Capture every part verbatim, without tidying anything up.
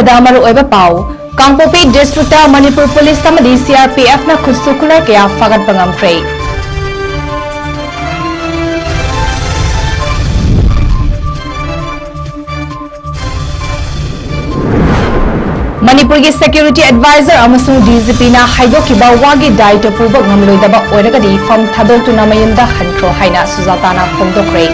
ꯗ ꯃꯔꯨꯑꯣꯏꯕ ꯄꯥꯎ꯫ ꯀꯥꯡꯄꯣꯛꯄꯤ district Manipur police ꯑꯃꯗꯤ ꯁꯤ ꯑꯥꯔ ꯄꯤ ꯑꯦꯐꯅ ꯈꯨꯠꯁꯨ ꯈꯨꯠꯂꯥꯏ ꯀꯌꯥ ꯐꯥꯒꯠꯄ ꯉꯝꯈ꯭ꯔꯦ꯫ ꯃꯅꯤꯄꯨꯔꯒꯤ ꯁꯦꯀ꯭ꯌꯨꯔꯤꯇꯤ ꯑꯦꯗꯚꯥꯏꯖꯔ ꯑꯃꯁꯨꯡ ꯗꯤ ꯖꯤ ꯄꯤꯅ ꯍꯥꯏꯗꯣꯛꯈꯤꯕ ꯋꯥꯒꯤ ꯗꯥꯏꯇꯣ ꯄꯨꯕ ꯉꯝꯂꯣꯏꯗꯕ ꯑꯣꯏꯔꯒꯗꯤ ꯐꯝ ꯊꯥꯗꯣꯛꯇꯨꯅ ꯃꯌꯨꯝꯗ ꯍꯟꯈ꯭ꯔꯣ ꯍꯥꯏꯅ ꯁꯨꯖꯥꯇꯥꯅ ꯐꯣꯡꯗꯣꯛꯈ꯭ꯔꯦ꯫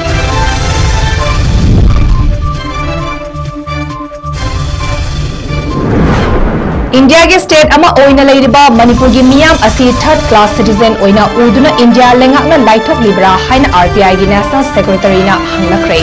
ꯏꯟꯗꯤꯌꯥꯒꯤ ꯁ꯭ꯇꯦꯠ ꯑꯃ ꯑꯣꯏꯅ ꯂꯩꯔꯤꯕ ꯃꯅꯤꯄꯨꯔꯒꯤ ꯃꯤꯌꯥꯝ ꯑꯁꯤ ꯊꯔꯗ ꯀ꯭ꯂꯥꯁ ꯁꯤꯇꯤꯖꯦꯟ ꯑꯣꯏꯅ ꯎꯗꯨꯅ ꯏꯟꯗꯤꯌꯥ ꯂꯩꯉꯥꯛꯅ ꯂꯥꯏꯊꯣꯛꯂꯤꯕ꯭ꯔꯥ ꯍꯥꯏꯅ ꯑꯥꯔ ꯕꯤ ꯑꯥꯏꯒꯤ ꯅꯦꯁꯅꯦꯜ ꯁꯦꯀ꯭ꯔꯦꯇꯔꯤꯅ ꯍꯪꯂꯛꯈ꯭ꯔꯦ꯫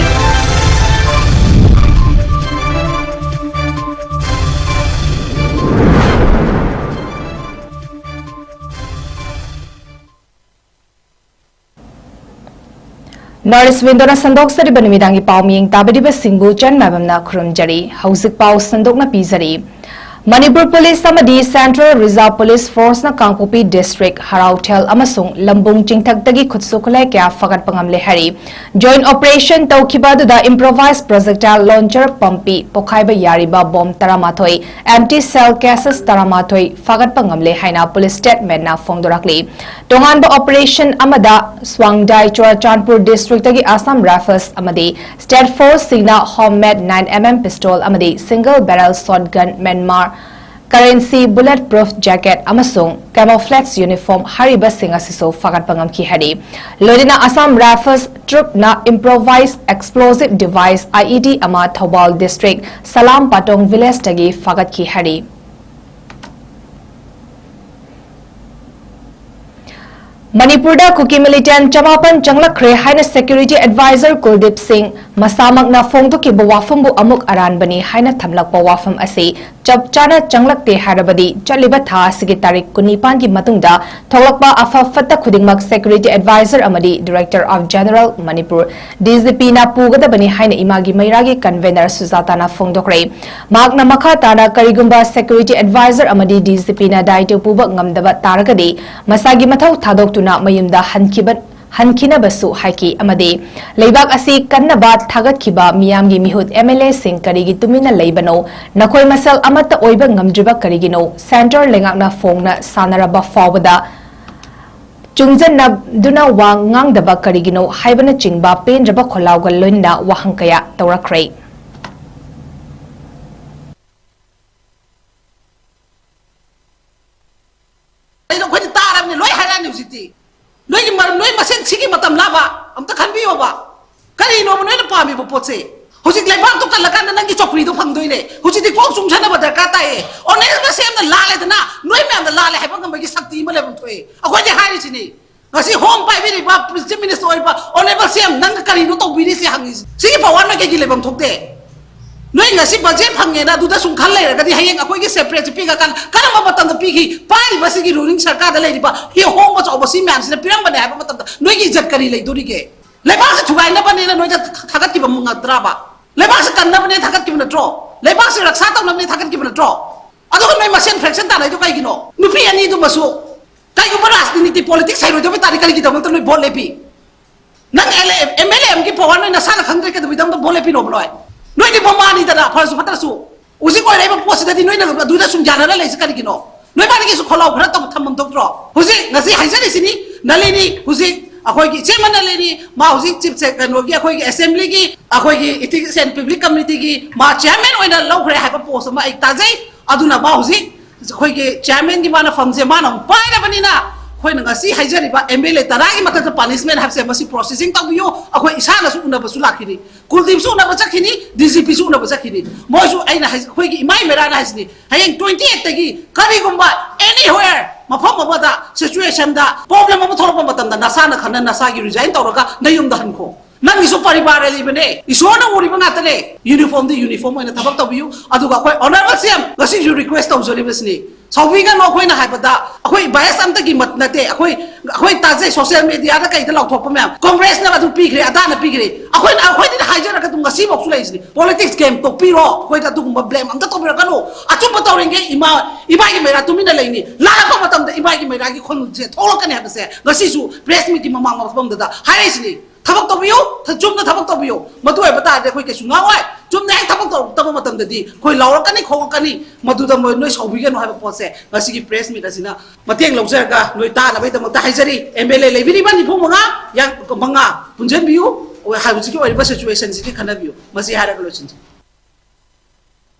ꯅꯣꯔꯠ ꯏꯁ ꯋꯤꯟꯗꯣꯅ ꯁꯟꯗꯣꯛꯆꯔꯤꯕ ꯅꯨꯃꯤꯗꯥꯡꯒꯤ ꯄꯥꯎ ꯃꯤꯌꯦꯡ ꯇꯥꯕꯤꯔꯤꯕꯁꯤꯡꯕꯨ ꯆꯟ ꯃꯥꯏꯕꯝꯅ ꯈꯨꯔꯨꯝꯖꯔꯤ꯫ ꯍꯧꯖꯤꯛ ꯄꯥꯎ ꯁꯟꯗꯣꯛꯅ ꯄꯤꯖꯔꯤ꯫ ꯃꯅꯤꯄꯨꯔ ꯄꯨꯂꯤꯁ ꯑꯃꯗꯤ ꯁꯦꯟꯇ꯭ꯔꯦꯜ ꯔꯤꯖꯥꯔꯚ ꯄꯨꯂꯤꯁ ꯐꯣꯔꯁꯅ ꯀꯥꯡꯄꯣꯛꯄꯤ ꯗꯤꯁꯇ꯭ꯔꯤꯛ, ꯍꯔꯥꯎꯊꯦꯜ ꯑꯃꯁꯨꯡ ꯂꯝꯕꯨꯡ ꯆꯤꯡꯊꯛꯇꯒꯤ ꯈꯨꯠꯁꯨ ꯈꯨꯠꯂꯥꯏ ꯀꯌꯥ ꯐꯒꯠꯄ ꯉꯝꯂꯦ ꯍꯥꯏꯔꯤ꯫ ꯖꯣꯏꯟꯠ ꯑꯣꯄꯔꯦꯁꯟ ꯇꯧꯈꯤꯕ ꯑꯗꯨꯗ ꯏꯝꯄ꯭ꯔꯣꯚꯥꯏꯖ ꯄ꯭ꯔꯣꯖꯦꯛꯇꯥꯏꯜ ꯂꯣꯟꯆꯔ ꯄꯝꯄꯤ, ꯄꯣꯈꯥꯏꯕ ꯌꯥꯔꯤꯕ ꯕꯣꯝ ꯇꯔꯥꯃꯥꯊꯣꯏ, ꯑꯦꯝꯇꯤ ꯁꯦꯜ ꯀꯦꯁꯦꯁ ꯇꯔꯥꯃꯥꯊꯣꯏ ꯐꯥꯒꯠꯄ ꯉꯝꯂꯦ ꯍꯥꯏꯅ ꯄꯨꯂꯤꯁ ꯁ꯭ꯇꯦꯠꯃꯦꯟꯠꯅ ꯐꯣꯡꯗꯣꯔꯛꯂꯤ꯫ ꯇꯣꯉꯥꯟꯕ ꯑꯣꯄꯔꯦꯁꯟ ꯑꯃꯗ ꯁ꯭ꯋꯥꯡꯗꯥꯏ, ꯆꯨꯔꯥꯆꯥꯟꯄꯨꯔ ꯗꯤꯁꯇ꯭ꯔꯤꯛꯇꯒꯤ ꯑꯁꯥꯝ ꯔꯥꯏꯐꯜꯁ ꯑꯃꯗꯤ ꯁ꯭ꯇꯦꯠ ꯐꯣꯔꯁꯁꯤꯡꯅ ꯍꯣꯝꯃꯦꯗ ꯅꯥꯏꯟ ꯑꯦꯝ ꯑꯦꯝ ꯄꯤꯁꯇꯣꯜ ꯑꯃꯗꯤ single barrel shotgun, Myanmar currency, bullet proof jacket ꯑꯃꯁꯨꯡ ꯀꯦꯃꯣꯐ꯭ꯂꯦꯖ ꯌꯨꯅꯤꯐꯣꯔꯝ ꯍꯥꯏꯔꯤꯕꯁꯤꯡ ꯑꯁꯤꯁꯨ ꯐꯥꯒꯠꯄ ꯉꯝꯈꯤ ꯍꯥꯏꯔꯤ꯫ ꯂꯣꯏꯅꯅ ꯑꯁꯥꯝ ꯔꯥꯏꯐꯜꯁ ꯇ꯭ꯔꯨꯞꯅ improvised explosive device, I E D, ꯑꯃ ꯊꯧꯕꯥꯜ ꯗꯤꯁꯇ꯭ꯔꯤꯛ ꯁꯂꯥꯝ ꯄꯥꯇꯣꯡ ꯚꯤꯂꯦꯖꯇꯒꯤ ꯐꯥꯒꯠꯈꯤ ꯍꯥꯏꯔꯤ꯫ ꯃꯅꯤꯄꯨꯔꯗ ꯀꯨꯀꯤ ꯃꯤꯂꯤꯇꯦꯟꯠ ꯆꯃꯥꯄꯟ ꯆꯪꯂꯛꯈ꯭ꯔꯦ ꯍꯥꯏꯅ ꯁꯦꯀ꯭ꯌꯨꯔꯤꯇꯤ ꯑꯦꯗꯚꯥꯏꯖꯔ ꯀꯨꯜꯗꯤꯞ ꯁꯤꯡ ꯃꯁꯥꯃꯛꯅ ꯐꯣꯡꯗꯣꯛꯈꯤꯕ ꯋꯥꯐꯝꯕꯨ ꯑꯃꯨꯛ ꯑꯔꯥꯟꯕꯅꯤ ꯍꯥꯏꯅ ꯊꯝꯂꯛꯄ ꯋꯥꯐꯝ ꯑꯁꯤ ꯆꯞ ꯆꯥꯅ ꯆꯪꯂꯛꯇꯦ ꯍꯥꯏꯔꯕꯗꯤ ꯆꯠꯂꯤꯕ ꯊꯥ ꯑꯁꯤꯒꯤ ꯇꯥꯔꯤꯛ ꯀꯨꯟꯅꯤꯄꯥꯟꯒꯤ ꯃꯇꯨꯡꯗ ꯊꯣꯛꯂꯛꯄ ꯑꯐ ꯐꯠꯇ ꯈꯨꯗꯤꯡꯃꯛ ꯁꯦꯀ꯭ꯌꯨꯔꯤꯇꯤ ꯑꯦꯗꯚꯥꯏꯖꯔ ꯑꯃꯗꯤ director of general Manipur, D G ꯄꯤꯅ ꯄꯨꯒꯗꯕꯅꯤ ꯍꯥꯏꯅ ꯏꯃꯥꯒꯤ ꯃꯩꯔꯥꯒꯤ ꯀꯟꯚꯦꯅꯔ ꯁꯨꯖꯥꯇꯥꯅ ꯐꯣꯡꯗꯣꯛꯈ꯭ꯔꯦ꯫ ꯃꯍꯥꯛꯅ ꯃꯈꯥ ꯇꯥꯅ ꯀꯔꯤꯒꯨꯝꯕ ꯁꯦꯀ꯭ꯌꯨꯔꯤꯇꯤ ꯑꯦꯗꯚꯥꯏꯖꯔ ꯑꯃꯗꯤ ꯗꯤ ꯖꯤ ꯄꯤꯅ ꯗꯥꯏꯇꯣ ꯄꯨꯕ ꯉꯝꯗꯕ ꯇꯥꯔꯒꯗꯤ ꯃꯁꯥꯒꯤ ꯃꯊꯧ ꯊꯥꯗꯣꯛꯇꯨꯅ ꯃꯌꯨꯝꯗ ꯍꯟꯈꯤꯕ ꯍꯟꯈꯤꯅꯕꯁꯨ ꯍꯥꯏꯈꯤ ꯑꯃꯗꯤ ꯂꯩꯕꯥꯛ ꯑꯁꯤ ꯀꯟꯅꯕ ꯊꯥꯒꯠꯈꯤꯕ ꯃꯤꯌꯥꯝꯒꯤ ꯃꯤꯍꯨꯠ MLAꯁꯤꯡ ꯀꯔꯤꯒꯤ ꯇꯨꯃꯤꯟꯅ ꯂꯩꯕꯅꯣ? ꯅꯈꯣꯏ ꯃꯁꯦꯜ ꯑꯃꯠꯇ ꯑꯣꯏꯕ ꯉꯝꯗ꯭ꯔꯤꯕ ꯀꯔꯤꯒꯤꯅꯣ? Centre ꯂꯩꯉꯥꯛꯅ ꯐꯣꯡꯅ ꯁꯥꯟꯅꯔꯕ ꯐꯥꯎꯕꯗ ꯆꯨꯡꯖꯟꯅꯗꯨꯅ ꯋꯥ ꯉꯥꯡꯗꯕ ꯀꯔꯤꯒꯤꯅꯣ ꯍꯥꯏꯕꯅꯆꯤꯡꯕ ꯄꯦꯟꯗ꯭ꯔꯕ ꯈꯣꯜꯂꯥꯎꯒ ꯂꯣꯏꯅꯅ ꯋꯥꯍꯪ ꯀꯌꯥ ꯇꯧꯔꯛꯈ꯭ꯔꯦ꯫ ꯑꯩꯅ ꯑꯩꯈꯣꯏꯗꯤ ꯇꯥꯔꯕꯅꯤ, ꯂꯣꯏ ꯍꯥꯏꯔꯛꯑꯅꯤ ꯍꯧꯖꯤꯛꯇꯤ꯫ ꯅꯣꯏꯒꯤ ꯃꯔ- ꯅꯣꯏ ꯃꯁꯦꯟ ꯁꯤꯒꯤ ꯃꯇꯝ ꯂꯥꯕ ꯑꯝꯇ ꯈꯟꯕꯤꯌꯣꯕ꯫ ꯀꯔꯤꯅꯣꯕ ꯅꯣꯏꯅ ꯄꯥꯝꯃꯤꯕ ꯄꯣꯠꯁꯦ? ꯍꯧꯖꯤꯛ ꯂꯩꯕꯥꯛꯇꯣ ꯀꯜꯂꯀꯥꯟꯗ ꯅꯪꯒꯤ ꯆꯧꯀ꯭ꯔꯤꯗꯣ ꯐꯪꯗꯣꯏꯅꯦ꯫ ꯍꯧꯖꯤꯛꯇꯤ ꯀꯣꯛ ꯆꯨꯡꯁꯟꯅꯕ ꯗꯔꯀꯥꯔ ꯇꯥꯏꯌꯦ꯫ ꯑꯣꯅꯦꯁ ꯃꯁꯦꯟꯅ ꯂꯥꯜꯂꯦꯗꯅ, ꯅꯣꯏ ꯃꯌꯥꯝꯅ ꯂꯥꯜꯂꯦ ꯍꯥꯏꯕ ꯉꯝꯕꯒꯤ ꯁꯛꯇꯤ ꯑꯃ ꯂꯩꯐꯝ ꯊꯣꯛꯑꯦ꯫ ꯑꯩꯈꯣꯏꯗꯤ ꯍꯥꯏꯔꯤꯁꯤꯅꯤ꯫ ꯉꯁꯤ ꯍꯣꯝ ꯄꯥꯏꯕꯤꯔꯤꯕ ꯆꯤꯐ ꯃꯤꯅꯤꯁꯇꯔ ꯑꯣꯏꯔꯤꯕ ꯑꯣꯅꯦꯕꯜ ꯁꯤ ꯑꯦꯝ, ꯅꯪꯅ ꯀꯔꯤꯅꯣ ꯇꯧꯕꯤꯔꯤꯁꯦ ꯍꯪꯉꯤꯁꯦ? ꯁꯤꯒꯤ ꯄꯋꯥꯔ ꯅꯣꯏ ꯀꯩꯒꯤ ꯂꯩꯐꯝ ꯊꯣꯛꯇꯦ? ꯅꯣꯏ ꯉꯁꯤ ꯕꯖꯦꯠ ꯐꯪꯉꯦꯅ ꯑꯗꯨꯗ ꯁꯨꯝ ꯈꯜ ꯂꯩꯔꯒꯗꯤ ꯍꯌꯦꯡ ꯑꯩꯈꯣꯏꯒꯤ ꯁꯦꯄꯔꯦꯠꯁꯤ ꯄꯤꯔꯀꯥꯟꯗ ꯀꯔꯝꯕ ꯃꯇꯝꯗ ꯄꯤꯈꯤ? ꯄꯥꯏꯔꯤꯕ ꯁꯤꯒꯤ ꯔꯨꯂꯤꯡ ꯁꯔꯀꯥꯔꯗ ꯂꯩꯔꯤꯕ ꯍꯤ ꯍꯣꯡꯕ ꯆꯥꯎꯕ ꯁꯤ ꯃꯌꯥꯝꯁꯤꯅ ꯄꯤꯔꯝꯕꯅꯦ ꯍꯥꯏꯕ ꯃꯇꯝꯗ ꯅꯣꯏꯒꯤ ꯏꯖꯠ ꯀꯔꯤ ꯂꯩꯗꯣꯔꯤꯒꯦ? ꯂꯩꯕꯥꯛꯁꯦ ꯊꯨꯒꯥꯏꯅꯕꯅꯦꯅ ꯅꯣꯏꯗ ꯊꯥꯒꯠꯈꯤꯕ ꯅꯠꯇ꯭ꯔꯕ? ꯂꯩꯕꯥꯛꯁꯦ ꯀꯟꯅꯕꯅꯦ ꯊꯥꯒꯠꯈꯤꯕ ꯅꯠꯇ꯭ꯔꯣ? ꯂꯩꯕꯥꯛꯁꯦ ꯔꯛꯁꯥ ꯇꯧꯅꯕꯅꯦ ꯊꯥꯒꯠꯈꯤꯕ ꯅꯠꯇ꯭ꯔꯣ? ꯑꯗꯨꯒ ꯅꯣꯏ ꯃꯁꯦꯟ ꯐ꯭ꯔꯦꯛꯁꯟ ꯇꯥꯅꯩꯗꯣ ꯀꯩꯒꯤꯅꯣ? ꯅꯨꯄꯤ ꯑꯅꯤꯗꯨꯃꯁꯨ ꯀꯩꯒꯨꯝꯕ ꯔꯥꯖꯅꯤꯇꯤ ꯄꯣꯂꯤꯇꯤꯛꯁ ꯍꯩꯔꯣꯏꯗꯕ ꯇꯥꯔꯗꯤ ꯀꯔꯤꯒꯤꯗꯃꯛꯇ ꯅꯣꯏ ꯚꯣꯠ ꯂꯦꯞꯄꯤ? ꯅꯪ MLA ꯑꯦꯝ ꯑꯦꯜ ꯑꯦ ꯑꯃꯒꯤ ꯄꯋꯥꯔ ꯅꯣꯏ ꯅꯁꯥꯅ ꯈꯪꯗ꯭ꯔꯦ ꯀꯩꯗꯧꯕꯩꯗꯃꯛꯇ ꯚꯣꯠ ꯂꯦꯞꯄꯤꯅꯣꯕ ꯅꯣꯏ? ꯅꯣꯏꯗꯤ ꯃꯃꯥꯅꯤꯗꯅ ꯐꯔꯁꯨ ꯐꯠꯇ꯭ꯔꯁꯨ꯫ ꯍꯧꯖꯤꯛ ꯑꯣꯏꯔꯛꯏꯕ ꯄꯣꯠꯁꯤꯗꯗꯤ ꯅꯣꯏꯅ ꯑꯗꯨꯗ ꯁꯨꯝ ꯌꯥꯅꯔ ꯂꯩꯁꯤ ꯀꯔꯤꯒꯤꯅꯣ? ꯅꯣꯏ ꯃꯥꯅꯤꯒꯤꯁꯨ ꯈꯣꯜꯂꯥꯎ ꯈꯔ ꯇꯧ- ꯊꯝꯐꯝ ꯊꯣꯛꯇ꯭ꯔꯣ? ꯍꯧꯖꯤꯛ ꯉꯁꯤ ꯍꯥꯏꯖꯔꯤꯁꯤꯅꯤ, ꯅꯂꯤꯅꯤ ꯍꯧꯖꯤꯛ ꯑꯩꯈꯣꯏꯒꯤ ꯏꯆꯦꯃ ꯅꯂꯤꯅꯤ, ꯃꯥ ꯍꯧꯖꯤꯛ ꯆꯤꯞ ꯁꯦ- ꯀꯩꯅꯣꯒꯤ ꯑꯩꯈꯣꯏꯒꯤ ꯑꯦꯁꯦꯝꯕ꯭ꯂꯤꯒꯤ ꯑꯩꯈꯣꯏꯒꯤ ꯏꯊꯤꯛꯁ ꯑꯦꯟ ꯄꯕ꯭ꯂꯤꯛ ꯀꯃꯤꯇꯤꯒꯤ ꯃꯥ ꯆꯤꯌꯥꯔꯃꯦꯟ ꯑꯣꯏꯅ ꯂꯧꯈ꯭ꯔꯦ ꯍꯥꯏꯕ ꯄꯣꯁ ꯑꯃ ꯑꯩ ꯇꯥꯖꯩ꯫ ꯑꯗꯨꯅ ꯃꯥ ꯍꯧꯖꯤꯛ ꯑꯩꯈꯣꯏꯒꯤ ꯆꯤꯌꯥꯔꯃꯦꯟꯒꯤ ꯃꯥꯅ ꯐꯝꯁꯦ ꯃꯥꯅ ꯑꯃꯨꯛ ꯄꯥꯏꯔꯕꯅꯤꯅ ꯑꯩꯈꯣꯏꯅ ꯉꯁꯤ ꯍꯥꯏꯖꯔꯤꯕ ꯑꯦꯝ ꯑꯦꯜ ꯑꯦ ꯇꯔꯥꯒꯤ ꯃꯊꯛꯇ ꯄꯥꯅꯤꯁꯃꯦꯟ ꯍꯥꯏꯕꯁꯦ ꯃꯁꯤ ꯄ꯭ꯔꯣꯁꯦꯁꯤꯡ ꯇꯧꯕꯤꯌꯨ꯫ ꯑꯩꯈꯣꯏ ꯏꯁꯥꯅꯁꯨ ꯎꯅꯕꯁꯨ ꯂꯥꯛꯈꯤꯅꯤ, ꯀꯨꯜꯗꯤꯞꯁꯨ ꯎꯅꯕ ꯆꯠꯈꯤꯅꯤ, ꯗꯤ ꯖꯤ ꯄꯤꯁꯨ ꯎꯅꯕ ꯆꯠꯈꯤꯅꯤ꯫ ꯃꯣꯏꯁꯨ ꯑꯩꯅ ꯍꯥꯏ- ꯑꯩꯈꯣꯏꯒꯤ ꯏꯃꯥ ꯏꯃꯦꯔꯥꯅ ꯍꯥꯏꯁꯤꯅꯤ, ꯍꯌꯦꯡ ꯇ꯭ꯋꯦꯟꯇꯤ ꯑꯩꯠꯇꯒꯤ ꯀꯔꯤꯒꯨꯝꯕ ꯑꯦꯅꯤꯋꯦꯌꯔ ꯃꯐꯝ ꯑꯃꯗ ꯁꯤꯆꯨꯋꯦꯁꯟꯗ ꯄ꯭ꯔꯣꯕ꯭ꯂꯦꯝ ꯑꯃ ꯊꯣꯛꯂꯛꯄ ꯃꯇꯝꯗ ꯅꯁꯥꯅ ꯈꯟꯅ ꯅꯁꯥꯒꯤ ꯔꯤꯖꯥꯏꯟ ꯇꯧꯔꯒ ꯅꯌꯨꯝꯗ ꯍꯟꯈꯣ꯫ ꯅꯪꯒꯤꯁꯨ ꯄꯔꯤꯕꯥꯔ ꯂꯩꯕꯅꯦ, ꯏꯁꯣꯔꯅ ꯎꯔꯤꯕ ꯉꯥꯛꯇꯅꯦ꯫ ꯌꯨꯅꯤꯐꯣꯔꯝꯗꯤ ꯌꯨꯅꯤꯐꯣꯔꯝ ꯑꯣꯏꯅ ꯊꯕꯛ ꯇꯧꯕꯤꯌꯨ꯫ ꯑꯗꯨꯒ ꯑꯩꯈꯣꯏ ꯑꯣꯅꯔꯦꯕꯜ ꯁꯤ ꯑꯦꯝ ꯉꯁꯤꯁꯨ ꯔꯤꯀ꯭ꯋꯦꯁ ꯇꯧꯖꯔꯤꯕꯁꯤꯅꯤ, ꯁꯥꯎꯕꯤꯒꯅꯨ ꯑꯩꯈꯣꯏꯅ ꯍꯥꯏꯕꯗ, ꯑꯩꯈꯣꯏ ꯕꯥꯏꯁ ꯑꯝꯇꯒꯤ ꯃꯠ- ꯅꯠꯇꯦ, ꯑꯩꯈꯣꯏ ꯑꯩꯈꯣꯏ ꯑꯩ ꯇꯥꯖꯩ ꯁꯣꯁꯤꯌꯦꯜ ꯃꯦꯗꯤꯌꯥꯗ ꯀꯩꯗ ꯂꯥꯎꯊꯣꯛꯄ ꯃꯌꯥꯝ, ꯀꯣꯡꯒ꯭ꯔꯦꯁꯅ ꯑꯗꯨ ꯄꯤꯈ꯭ꯔꯦ, ꯑꯗꯥꯅ ꯄꯤꯈ꯭ꯔꯦ꯫ ꯑꯩꯈꯣꯏꯅ, ꯑꯩꯈꯣꯏꯗꯤ ꯍꯥꯏꯖꯔꯒ ꯑꯗꯨꯝ ꯉꯁꯤꯐꯥꯎꯁꯨ ꯂꯩꯔꯤꯁꯤꯅꯤ꯫ ꯄꯣꯂꯤꯇꯤꯛꯁ ꯒꯦꯝ ꯇꯣꯛꯄꯤꯔꯣ, ꯑꯩꯈꯣꯏꯗ ꯑꯗꯨꯒꯨꯝꯕ ꯕ꯭ꯂꯦꯝ ꯑꯝꯇ ꯇꯧꯕꯤꯔꯛꯀꯅꯨ꯫ ꯑꯆꯨꯝꯕ ꯇꯧꯔꯤꯉꯩ ꯏꯃꯥ, ꯏꯃꯥꯒꯤ ꯃꯩꯔꯥ ꯇꯨꯃꯤꯟꯅ ꯂꯩꯅꯤ꯫ ꯂꯥꯜꯂꯛꯄ ꯃꯇꯝꯗ ꯏꯃꯥꯒꯤ ꯃꯩꯔꯥꯒꯤ ꯈꯣꯟꯁꯦ ꯊꯣꯛꯂꯛꯀꯅꯤ ꯍꯥꯏꯕꯁꯦ ꯉꯁꯤꯁꯨ ꯄ꯭ꯔꯦꯁ ꯃꯤꯠꯀꯤ ꯃꯃꯥꯡ ꯃꯐꯝꯗꯨꯗ ꯍꯥꯏꯔꯛꯏꯁꯤꯅꯤ꯫ ꯊꯕꯛ ꯇꯧꯕꯤꯌꯨ, ꯊ-, ꯆꯨꯝꯅ ꯊꯕꯛ ꯇꯧꯕꯤꯌꯨ꯫ ꯃꯗꯨ ꯑꯣꯏꯕ ꯇꯥꯔꯗꯤ ꯑꯩꯈꯣꯏ ꯀꯩꯁꯨ ꯉꯥꯡꯉꯣꯏ꯫ ꯆꯨꯝꯅ ꯍꯦꯛ ꯊꯕꯛ ꯇꯧꯔꯛꯇꯕ ꯃꯇꯝꯗꯗꯤ ꯑꯩꯈꯣꯏ ꯂꯥꯎꯔꯛꯀꯅꯤ, ꯈꯣꯡꯉꯛꯀꯅꯤ꯫ ꯃꯗꯨꯗ ꯃꯣꯏ, ꯅꯣꯏ ꯁꯥꯎꯕꯤꯒꯅꯨ ꯍꯥꯏꯕ ꯄꯣꯠꯁꯦ ꯉꯁꯤꯒꯤ ꯄ꯭ꯔꯦꯁ ꯃꯤꯠ ꯑꯁꯤꯅ ꯃꯇꯦꯡ ꯂꯧꯖꯔꯒ ꯅꯣꯏ ꯇꯥꯅꯕꯒꯤꯗꯃꯛꯇ ꯍꯥꯏꯖꯔꯤ꯫ ꯑꯦꯝ ꯑꯦꯜ ꯑꯦ ꯂꯩꯕꯤꯔꯤꯕ ꯅꯤꯐꯨ ꯃꯉꯥ, ꯌꯥꯡ-, ꯃꯉꯥ ꯄꯨꯟꯁꯤꯟꯕꯤꯌꯨ꯫ ꯍꯧꯖꯤꯛꯀꯤ ꯑꯣꯏꯔꯤꯕ ꯁꯤꯆꯨꯋꯦꯁꯟꯁꯤꯗꯤ ꯈꯟꯅꯕꯤꯌꯨ꯫ ꯃꯁꯤ ꯍꯥꯏꯔꯒ ꯂꯣꯏꯁꯤꯟꯖꯒꯦ꯫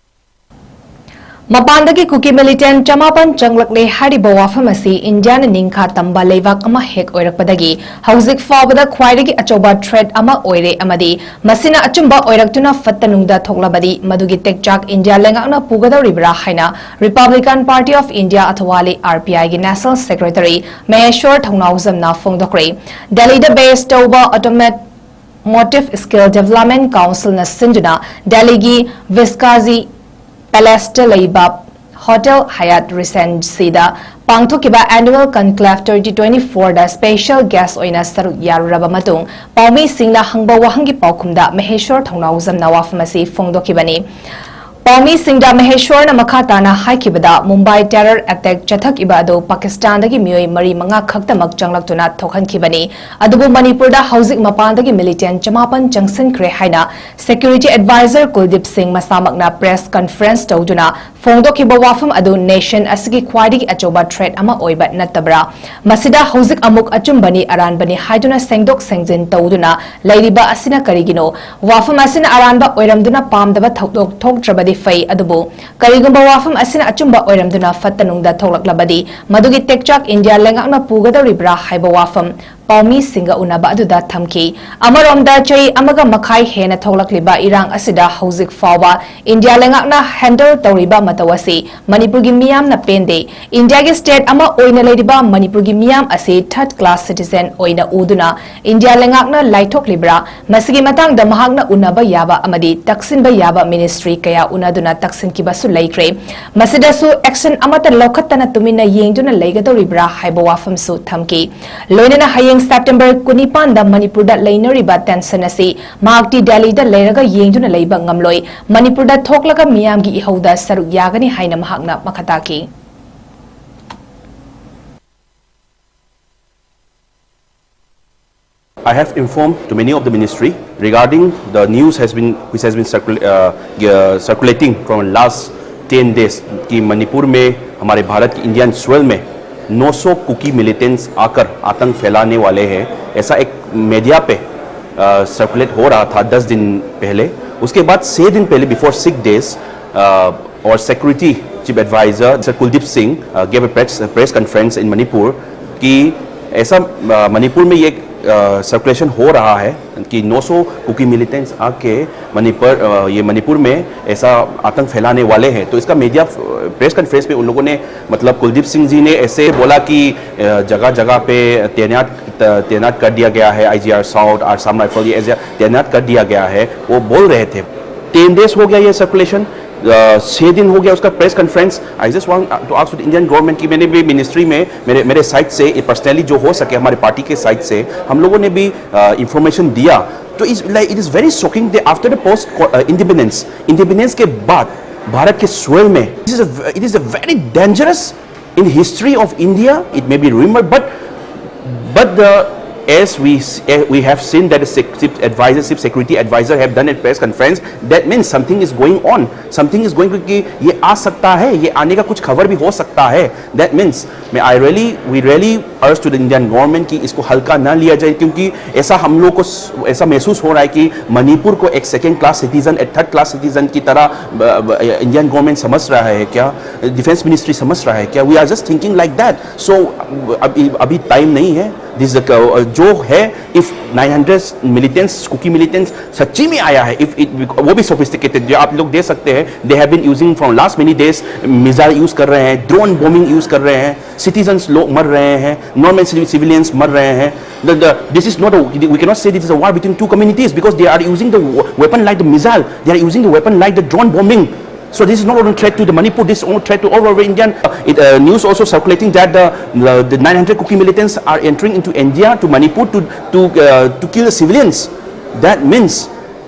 ꯃꯄꯥꯟꯗꯒꯤ ꯀꯨꯀꯤ ꯃꯤꯂꯤꯇꯦꯟ ꯆꯃꯥꯄꯟ ꯆꯪꯂꯛꯂꯦ ꯍꯥꯏꯔꯤꯕ ꯋꯥꯐꯝ ꯑꯁꯤ ꯏꯟꯗꯤꯌꯥꯅ ꯅꯤꯡꯈꯥ ꯇꯝꯕ ꯂꯩꯕꯥꯛ ꯑꯃ ꯍꯦꯛ ꯑꯣꯏꯔꯛꯄꯗꯒꯤ ꯍꯧꯖꯤꯛ ꯐꯥꯎꯕꯗ ꯈ꯭ꯋꯥꯏꯗꯒꯤ ꯑꯆꯧꯕ ꯊ꯭ꯔꯦꯠ ꯑꯃ ꯑꯣꯏꯔꯦ ꯑꯃꯗꯤ ꯃꯁꯤꯅ ꯑꯆꯨꯝꯕ ꯑꯣꯏꯔꯛꯇꯨꯅ ꯐꯠꯇ ꯅꯨꯡꯗ ꯊꯣꯛꯂꯕꯗꯤ ꯃꯗꯨꯒꯤ ꯇꯦꯛꯆꯥꯛ ꯏꯟꯗꯤꯌꯥ ꯂꯩꯉꯥꯛꯅ ꯄꯨꯒꯗꯧꯔꯤꯕ꯭ꯔꯥ ꯍꯥꯏꯅ ꯔꯤꯄꯕ꯭ꯂꯤꯀꯥꯟ ꯄꯥꯔꯇꯤ ꯑꯣꯐ ꯏꯟꯗꯤꯌꯥ ꯑꯊꯋꯥ ꯂꯩ, ꯑꯥꯔ ꯄꯤ ꯑꯥꯏꯒꯤ ꯅꯦꯁꯅꯦꯜ ꯁꯦꯀ꯭ꯔꯦꯇꯔꯤ ꯃꯍꯦꯁ꯭ꯋꯔ ꯊꯧꯅꯥꯎꯖꯝꯅ ꯐꯣꯡꯗꯣꯛꯈ꯭ꯔꯦ꯫ ꯗꯦꯜꯂꯤꯗ ꯕꯦꯁ ꯇꯧꯕ ꯑꯣꯇꯣꯃꯦꯠ ꯃꯣꯇꯤꯚ ꯁ꯭ꯀꯤꯜ ꯗꯤꯚꯦꯂꯞꯃꯦꯟꯠ ꯀꯥꯎꯟꯁꯤꯜꯅ ꯁꯤꯟꯗꯨꯅ ꯗꯦꯜꯂꯤꯒꯤ ꯚꯤꯁꯀꯥꯖꯤ ꯄꯦꯂꯦꯁꯇ ꯂꯩꯕ ꯍꯣꯇꯦꯜ ꯍꯌꯥꯠ ꯔꯤꯖꯦꯟꯁꯤꯗ ꯄꯥꯡꯊꯣꯛꯈꯤꯕ ꯑꯦꯅꯨꯑꯦꯜ ꯀꯟꯀ꯭ꯂꯦꯚ ꯇ꯭ꯋꯦꯟꯇꯤ ꯇ꯭ꯋꯦꯟꯇꯤ ꯐꯣꯔꯗ ꯁ꯭ꯄꯦꯁꯦꯜ ꯒꯦꯁ ꯑꯣꯏꯅ ꯁꯔꯨꯛ ꯌꯥꯔꯨꯔꯕ ꯃꯇꯨꯡ ꯄꯥꯎꯃꯤꯁꯤꯡꯅ ꯍꯪꯕ ꯋꯥꯍꯪꯒꯤ ꯄꯥꯎꯈꯨꯝꯗ ꯃꯍꯦꯁ꯭ꯋꯔ ꯊꯧꯅꯥꯎꯖꯝꯅ ꯋꯥꯐꯝ ꯑꯁꯤ ꯐꯣꯡꯗꯣꯛꯈꯤꯕꯅꯤ꯫ ꯄꯥꯎꯃꯤꯁꯤꯡꯗ ꯃꯍꯦꯁ꯭ꯋꯔꯅ ꯃꯈꯥ ꯇꯥꯅ ꯍꯥꯏꯈꯤꯕꯗ, ꯃꯨꯝꯕꯥꯏ ꯇꯦꯔꯔ ꯑꯦꯇꯦꯛ ꯆꯠꯊꯈꯤꯕ ꯑꯗꯨ ꯄꯥꯀꯤꯁꯇꯥꯟꯗꯒꯤ ꯃꯤꯑꯣꯏ ꯃꯔꯤ ꯃꯉꯥ ꯈꯛꯇꯃꯛ ꯆꯪꯂꯛꯇꯨꯅ ꯊꯣꯛꯍꯟꯈꯤꯕꯅꯤ꯫ ꯑꯗꯨꯕꯨ ꯃꯅꯤꯄꯨꯔꯗ ꯍꯧꯖꯤꯛ ꯃꯄꯥꯟꯗꯒꯤ ꯃꯤꯂꯤꯇꯦꯟ ꯆꯃꯥꯄꯟ ꯆꯪꯁꯤꯟꯈ꯭ꯔꯦ ꯍꯥꯏꯅ ꯁꯦꯀ꯭ꯌꯨꯔꯤꯇꯤ ꯑꯦꯗꯚꯥꯏꯖꯔ ꯀꯨꯜꯗꯤꯞ ꯁꯤꯡ ꯃꯁꯥꯃꯛꯅ ꯄ꯭ꯔꯦꯁ ꯀꯟꯐꯔꯦꯟꯁ ꯇꯧꯗꯨꯅ ꯐꯣꯡꯗꯣꯛꯈꯤꯕ ꯋꯥꯐꯝ ꯑꯗꯨ ꯅꯦꯁꯟ ꯑꯁꯤꯒꯤ ꯈ꯭ꯋꯥꯏꯗꯒꯤ ꯑꯆꯧꯕ ꯊ꯭ꯔꯦꯠ ꯑꯃ ꯑꯣꯏꯕ ꯅꯠꯇꯕ꯭ꯔꯥ? ꯃꯁꯤꯗ ꯍꯧꯖꯤꯛ ꯑꯃꯨꯛ ꯑꯆꯨꯝꯕꯅꯤ ꯑꯔꯥꯟꯕꯅꯤ ꯍꯥꯏꯗꯨꯅ ꯁꯦꯡꯗꯣꯛ ꯁꯦꯡꯖꯤꯟ ꯇꯧꯗꯨꯅ ꯂꯩꯔꯤꯕ ꯑꯁꯤꯅ ꯀꯔꯤꯒꯤꯅꯣ? ꯋꯥꯐꯝ ꯑꯁꯤꯅ ꯑꯔꯥꯟꯕ ꯑꯣꯏꯔꯝꯗꯨꯅ ꯄꯥꯝꯗꯕ ꯊꯧꯗꯣꯛ ꯊꯣꯛꯇ꯭ꯔꯕꯗꯤ ꯐꯩ, ꯑꯗꯨꯕꯨ ꯀꯔꯤꯒꯨꯝꯕ ꯋꯥꯐꯝ ꯑꯁꯤꯅ ꯑꯆꯨꯝꯕ ꯑꯣꯏꯔꯝꯗꯨꯅ ꯐꯠꯇ ꯅꯨꯡꯗ ꯊꯣꯛꯂꯛꯂꯕꯗꯤ ꯃꯗꯨꯒꯤ ꯇꯦꯛꯆꯥꯛ ꯏꯟꯗꯤꯌꯥ ꯂꯩꯉꯥꯛꯅ ꯄꯨꯒꯗꯧꯔꯤꯕ꯭ꯔꯥ ꯍꯥꯏꯕ ꯋꯥꯐꯝ ꯄꯥꯎꯃꯤꯁꯤꯡꯒ ꯎꯅꯕ ꯑꯗꯨꯗ ꯊꯝꯈꯤ꯫ ꯑꯃꯔꯣꯝꯗ, ꯆꯍꯤ ꯑꯃꯒ ꯃꯈꯥꯏ ꯍꯦꯟꯅ ꯊꯣꯛꯂꯛꯂꯤꯕ ꯏꯔꯥꯡ ꯑꯁꯤꯗ ꯍꯧꯖꯤꯛ ꯐꯥꯎꯕ ꯏꯟꯗꯤꯌꯥ ꯂꯩꯉꯥꯛꯅ ꯍꯦꯟꯗꯜ ꯇꯧꯔꯤꯕ ꯃꯇꯧ ꯑꯁꯤ ꯃꯅꯤꯄꯨꯔꯒꯤ ꯃꯤꯌꯥꯝꯅ ꯄꯦꯟꯗꯦ꯫ ꯏꯟꯗꯤꯌꯥꯒꯤ ꯁ꯭ꯇꯦꯠ ꯑꯃ ꯑꯣꯏꯅ ꯂꯩꯔꯤꯕ ꯃꯅꯤꯄꯨꯔꯒꯤ ꯃꯤꯌꯥꯝ ꯑꯁꯤ ꯊꯥꯔꯗ ꯀ꯭ꯂꯥꯁ ꯁꯤꯇꯤꯖꯦꯟ ꯑꯣꯏꯅ ꯎꯗꯨꯅ ꯏꯟꯗꯤꯌꯥ ꯂꯩꯉꯥꯛꯅ ꯂꯥꯏꯊꯣꯛꯂꯤꯕ꯭ꯔꯥ? ꯃꯁꯤꯒꯤ ꯃꯇꯥꯡꯗ ꯃꯍꯥꯛꯅ ꯎꯅꯕ ꯌꯥꯕ ꯑꯃꯗꯤ ꯇꯛꯁꯤꯟꯕ ꯌꯥꯕ ꯃꯤꯅꯤꯁꯇ꯭ꯔꯤ ꯀꯌꯥ ꯎꯅꯗꯨꯅ ꯇꯛꯁꯤꯟꯈꯤꯕꯁꯨ ꯂꯩꯈ꯭ꯔꯦ꯫ ꯃꯁꯤꯗꯁꯨ ꯑꯦꯛꯁꯟ ꯑꯃꯠꯇ ꯂꯧꯈꯠꯇꯅ ꯇꯨꯃꯤꯟꯅ ꯌꯦꯡꯗꯨꯅ ꯂꯩꯒꯗꯧꯔꯤꯕ꯭ꯔꯥ ꯍꯥꯏꯕ ꯋꯥꯐꯝꯁꯨ ꯊꯝꯈꯤ꯫ ꯂꯣꯏꯅꯅ ꯍꯌꯦꯡ ꯁꯦꯞꯇꯦꯝꯕꯔ ꯀꯨꯟꯅꯤꯄꯥꯟꯗ ꯃꯅꯤꯄꯨꯔꯗ ꯂꯩꯅꯔꯤꯕ ꯇꯦꯟꯁꯟ ꯑꯁꯤ ꯃꯍꯥꯛꯇꯤ ꯗꯦꯜꯂꯤꯗ ꯂꯩꯔꯒ ꯌꯦꯡꯗꯨꯅ ꯂꯩꯕ ꯉꯝꯂꯣꯏ꯫ ꯃꯅꯤꯄꯨꯔꯗ ꯊꯣꯛꯂꯒ ꯃꯤꯌꯥꯝꯒꯤ ꯏꯍꯧꯗ ꯁꯔꯨꯛ ꯌꯥꯒꯅꯤ ꯍꯥꯏꯅ ꯃꯍꯥꯛꯅ ꯃꯈꯥ ꯇꯥꯈꯤ꯫ I have informed to many of the ministry regarding the news has been which has been circul, uh, uh, circulating from last ten days कि मणिपुर में हमारे भारत की इंडियन सोइल में नौ सौ कुकी मिलिटेंट्स आकर आतंक फैलाने वाले हैं, ऐसा एक मीडिया पे सर्कुलेट हो रहा था दस दिन पहले। उसके बाद छः दिन पहले, before six days, और security chief advisor sir Kuldeep Singh gave a press press conference in Manipur कि ऐसा अ, मणिपुर में ये सर्कुलेशन हो रहा है कि नौ सौ कुकी मिलिटेंट्स आके मणिपुर अ, ये मणिपुर में ऐसा आतंक फैलाने वाले हैं। तो इसका मीडिया प्रेस कॉन्फ्रेंस में उन लोगों ने, मतलब, कुलदीप सिंह जी ने ऐसे बोला कि जगह जगह पे तैनात त- तैनात कर दिया गया है, आईजीआर साउथ, आसाम राइफल, ये ऐसे तैनात कर दिया गया है, वो बोल रहे थे। टेन डेज हो गया ये सर्कुलेशन, छः दिन हो गया उसका press conference. I just want to ask the Indian government कि मैंने भी मिनिस्ट्री में मेरे मेरे साइड से पर्सनली जो हो सके हमारे पार्टी के साइड से हम लोगों ने भी इंफॉर्मेशन दिया। तो is like it is very shocking, they after the post independence, independence के बाद भारत के सोइल में, it is a very dangerous in history of India, it may be rumor, but but the as we we have seen that the chief advisor, chief security advisor have done a press conference, that means something is going on, something is going, क्योंकि ये आ सकता है, ये आने का कुछ खबर भी हो सकता है। That means मैं I really we really urge to the Indian government कि इसको हल्का ना लिया जाए, क्योंकि ऐसा हम लोग को ऐसा महसूस हो रहा है कि मणिपुर को एक सेकेंड क्लास सिटीजन, एक थर्ड क्लास सिटीजन की तरह इंडियन गवर्नमेंट समझ रहा है क्या, डिफेंस मिनिस्ट्री समझ रहा है क्या? We are just thinking like that. So अभी अभी टाइम नहीं है। दिस जो है, if nine hundred militants, Kuki militants सच्ची में आया है, इफ इट, वो भी सोफिस्टिकेटेड, जो आप लोग दे सकते हैं, they have been using from last many days missile use कर रहे हैं, ड्रोन बॉम्बिंग यूज़ कर रहे हैं, सिटीजन्स लोग मर रहे हैं, नॉर्मल सिविलियंस मर रहे हैं. This is not, we cannot say this is a war between two communities because they are using the weapon like the missile, they are using the weapon like the drone bombing. So this is not only threat to the Manipur, this is only threat to all over Indian. Uh, it, uh, news also circulating that the, the, the nine hundred Kuki militants are entering into India to Manipur to to uh, to kill the civilians. That means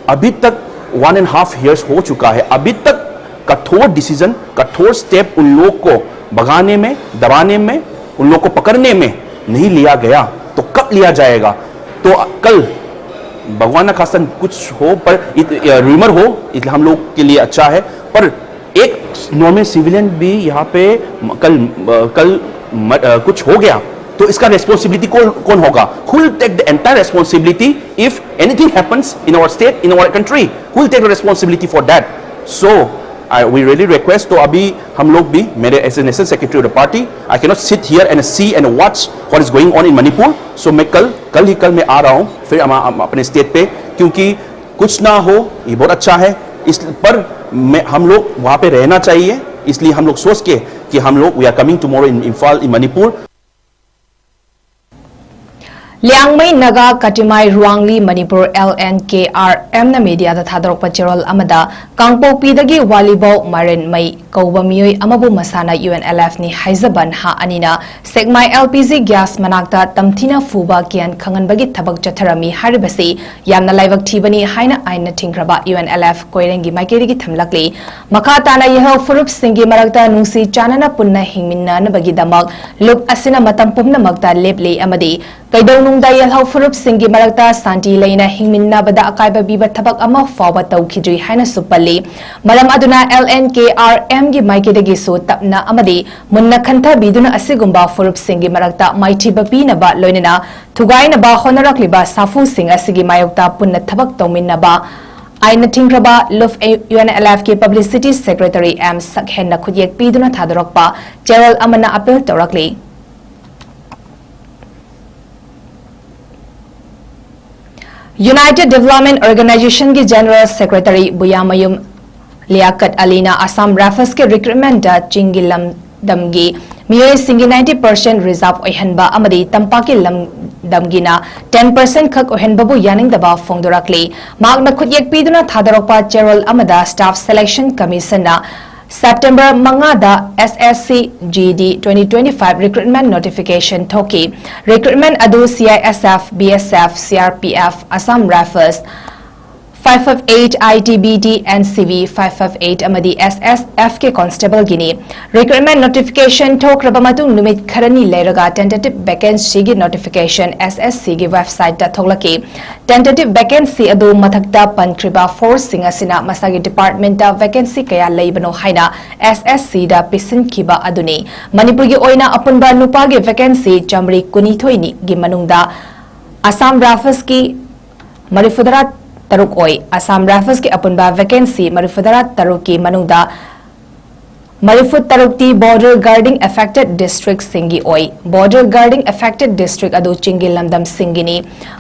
अभी तक one and half years हो चुका है, अभी तक कठोर decision, कठोर step उन लोग को भगाने में, दबाने में, उन लोग को पकड़ने में नहीं लिया गया, तो कब लिया जाएगा? तो कल भगवान ना खास्ता कुछ हो, पर र्यूमर हो, इसलिए हम लोग के लिए अच्छा है. पर एक नॉर्मल सिविलियन भी यहाँ पे कल कल कुछ हो गया, तो इसका रिस्पॉन्सिबिलिटी कौन कौन होगा? Who will take the entire responsibility if anything happens in our state, in our country? Who will take the responsibility for that? So I we really request, तो अभी हम लोग भी, मेरे as a national secretary of the party, I cannot sit here and see and watch what is going on in Manipur. So मैं कल कल ही कल मैं आ रहा हूँ फिर हम अपने स्टेट पे, क्योंकि कुछ ना हो, ये बहुत अच्छा है. इस पर मैं हम लोग वहाँ पे रहना चाहिए, इसलिए हम लोग सोच के कि हम लोग we are coming tomorrow in Imphal, in Manipur. Liangmai Naga Katimai Ruwangli Manipur L N K R ꯑꯦꯝꯅ ꯃꯤꯗꯤꯌꯥꯗ ꯊꯥꯗꯣꯔꯛꯄ ꯆꯦꯔꯣꯜ ꯑꯃꯗ, ꯀꯥꯡꯄꯣꯛꯄꯤꯗꯒꯤ ꯋꯥꯂꯤꯕꯧ ꯃꯥꯏꯔꯦꯟꯃꯩ ꯀꯧꯕ ꯃꯤꯑꯣꯏ ꯑꯃꯕꯨ ꯃꯁꯥꯅ ꯌꯨ ꯑꯦꯟ ꯑꯦꯜ ꯑꯦꯐꯅꯤ ꯍꯥꯏꯖꯕ ꯅꯍꯥ ꯑꯅꯤꯅ ꯁꯦꯛꯃꯥꯏ ꯑꯦꯜ ꯄꯤ ꯖꯤ ꯒ꯭ꯌꯥꯁ ꯃꯅꯥꯛꯇ ꯇꯝꯊꯤꯅ ꯐꯨꯕ ꯀꯤꯌꯥꯟ ꯈꯪꯍꯟꯕꯒꯤ ꯊꯕꯛ ꯆꯠꯊꯔꯝꯃꯤ ꯍꯥꯏꯔꯤꯕꯁꯤ ꯌꯥꯝꯅ ꯂꯥꯏꯕꯛ ꯊꯤꯕꯅꯤ ꯍꯥꯏꯅ ꯑꯥꯏꯟꯅ ꯊꯤꯡꯈ꯭ꯔꯕ ꯌꯨ ꯑꯦꯟ ꯑꯦꯜ ꯑꯦꯐ ꯀꯣꯏꯔꯦꯡꯒꯤ ꯃꯥꯏꯀꯩꯗꯒꯤ ꯊꯝꯂꯛꯂꯤ꯫ ꯃꯈꯥ ꯇꯥꯅ ꯌꯦꯜꯍꯧ ꯐꯨꯔꯨꯞꯁꯤꯡꯒꯤ ꯃꯔꯛꯇ ꯅꯨꯡꯁꯤ ꯆꯥꯟꯅꯅ ꯄꯨꯟꯅ ꯍꯤꯡꯃꯤꯟꯅꯅꯕꯒꯤꯗꯃꯛ ꯂꯨꯞ ꯑꯁꯤꯅ ꯃꯇꯝ ꯄꯨꯝꯅꯃꯛꯇ ꯂꯦꯞꯂꯤ ꯑꯃꯗꯤ ꯀꯩꯗꯧꯅꯨꯡꯗ ꯌꯦꯜꯍꯧ ꯐꯨꯔꯨꯞꯁꯤꯡꯒꯤ ꯃꯔꯛꯇ ꯁꯥꯟꯇꯤ ꯂꯩꯅ ꯍꯤꯡꯃꯤꯟꯅꯕꯗ ꯑꯀꯥꯏꯕ ꯄꯤꯕ ꯊꯕꯛ ꯑꯃ ꯐꯥꯎꯕ ꯇꯧꯈꯤꯗ꯭ꯔꯤ ꯍꯥꯏꯅꯁꯨ ꯄꯜꯂꯤ꯫ ꯃꯔꯝ ꯑꯗꯨꯅ ꯑꯦꯜ ꯑꯦꯟ ꯀꯦ ꯑꯥꯔ ꯑꯦꯝꯒꯤ ꯃꯥꯏꯀꯩꯗꯒꯤꯁꯨ ꯇꯞꯅ ꯑꯃꯗꯤ ꯃꯨꯟꯅ ꯈꯟꯊꯕꯤꯗꯨꯅ ꯑꯁꯤꯒꯨꯝꯕ ꯐꯨꯔꯨꯞꯁꯤꯡꯒꯤ ꯃꯔꯛꯇ ꯃꯥꯏꯊꯤꯕ ꯄꯤꯅꯕ ꯂꯣꯏꯅꯅ ꯊꯨꯒꯥꯏꯅꯕ ꯍꯣꯠꯅꯔꯛꯂꯤꯕ ꯁꯥꯐꯨꯁꯤꯡ ꯑꯁꯤꯒꯤ ꯃꯥꯌꯣꯛꯇ ꯄꯨꯟꯅ ꯊꯕꯛ ꯇꯧꯃꯤꯟꯅꯕ ꯑꯥꯏꯟꯅ ꯊꯤꯡꯈ꯭ꯔꯕ ꯂꯨꯞ ꯌꯨ ꯑꯦꯟ ꯑꯦꯜ ꯑꯦꯐꯀꯤ ꯄꯕ꯭ꯂꯤꯁꯤꯇꯤ ꯁꯦꯀ꯭ꯔꯦꯇꯔꯤ ꯑꯦꯝ ꯁꯛꯍꯦꯟꯅ ꯈꯨꯠꯌꯦꯛ ꯄꯤꯗꯨꯅ ꯊꯥꯗꯣꯔꯛꯄ ꯆꯦꯔꯣꯜ ꯑꯃꯅ ꯑꯄꯤꯜ ꯇꯧꯔꯛꯂꯤ꯫ United Development Organization ꯒꯤ General Secretary ꯕꯨꯌꯥꯃꯌꯨꯝ ꯂꯤꯌꯥꯀꯠ ꯑꯂꯤꯅ Assam Rifles ꯀꯤ recruitment ꯗ ꯆꯤꯡꯒꯤ ꯂꯝꯗꯝꯒꯤ ꯃꯤꯑꯣꯏꯁꯤꯡꯒꯤ ninety percent reserve ꯑꯣꯏꯍꯟꯕ ꯑꯃꯗꯤ ꯇꯝꯄꯥꯛꯀꯤ ꯂꯝꯗꯝꯒꯤꯅ ten percent ꯈꯛ ꯑꯣꯏꯍꯟꯕꯕꯨ ꯌꯥꯅꯤꯡꯗꯕ ꯐꯣꯡꯗꯣꯔꯛꯂꯤ꯫ ꯃꯍꯥꯛꯅ ꯈꯨꯠꯌꯦꯛ ꯄꯤꯗꯨꯅ ꯊꯥꯗꯣꯔꯛꯄ ꯆꯦꯔꯣꯜ ꯑꯃꯗ Staff Selection Commission ꯅ September ꯃꯉꯥꯗ S S C G D twenty twenty-five recruitment notification ꯊꯣꯛꯈꯤ꯫ Recruitment ꯑꯗꯨ C I S F, B S F, C R P F, Assam Rifles, five five eight I T B P, N C B five five eight ꯑꯃꯗꯤ S S F ꯀꯤ constable Guinea. Recruitment notification ꯊꯣꯛꯈ꯭ꯔꯕ ꯃꯇꯨꯡ ꯅꯨꯃꯤꯠ ꯈꯔꯅꯤ ꯂꯩꯔꯒ tentative vacancy ꯒꯤ notification S S C ꯒꯤ website ꯇ ꯊꯣꯛꯂꯛꯈꯤ꯫ Tentative vacancy ꯑꯗꯨ ꯃꯊꯛꯇ ꯄꯟꯈ꯭ꯔꯤꯕ force ꯁꯤꯡ ꯑꯁꯤꯅ ꯃꯁꯥꯒꯤ department ꯇ vacancy ꯀꯌꯥ ꯂꯩꯕꯅꯣ ꯍꯥꯏꯅ S S C ꯗ ꯄꯤꯁꯤꯟꯈꯤꯕ ꯑꯗꯨꯅꯤ꯫ ꯃꯅꯤꯄꯨꯔꯒꯤ ꯑꯣꯏꯅ ꯑꯄꯨꯟꯕ ꯅꯨꯄꯥꯒꯤ vacancy ꯆꯥꯃꯔꯤ ꯀꯨꯟꯅꯤꯊꯣꯏ ꯒꯤ ꯃꯅꯨꯡꯗ Assam Rifles ꯀꯤ ꯃꯔꯤꯐꯨꯇꯔꯥ ꯇꯔꯨꯛ ꯑꯣꯏ꯫ Assam Rifles ꯀꯤ ꯑꯄꯨꯟꯕ vacancy ꯃꯔꯤꯐꯨꯇꯔꯥ ꯇꯔꯨꯛ ꯀꯤ ꯃꯅꯨꯡꯗ ꯃꯔꯤꯐꯨ ꯇꯔꯨꯛ T border guarding affected district ꯁꯤꯡꯒꯤ ꯑꯣꯏ꯫ Border guarding affected district ꯑꯗꯨ ꯆꯤꯡꯒꯤ ꯂꯝꯗꯝꯁꯤꯡꯒꯤꯅꯤ꯫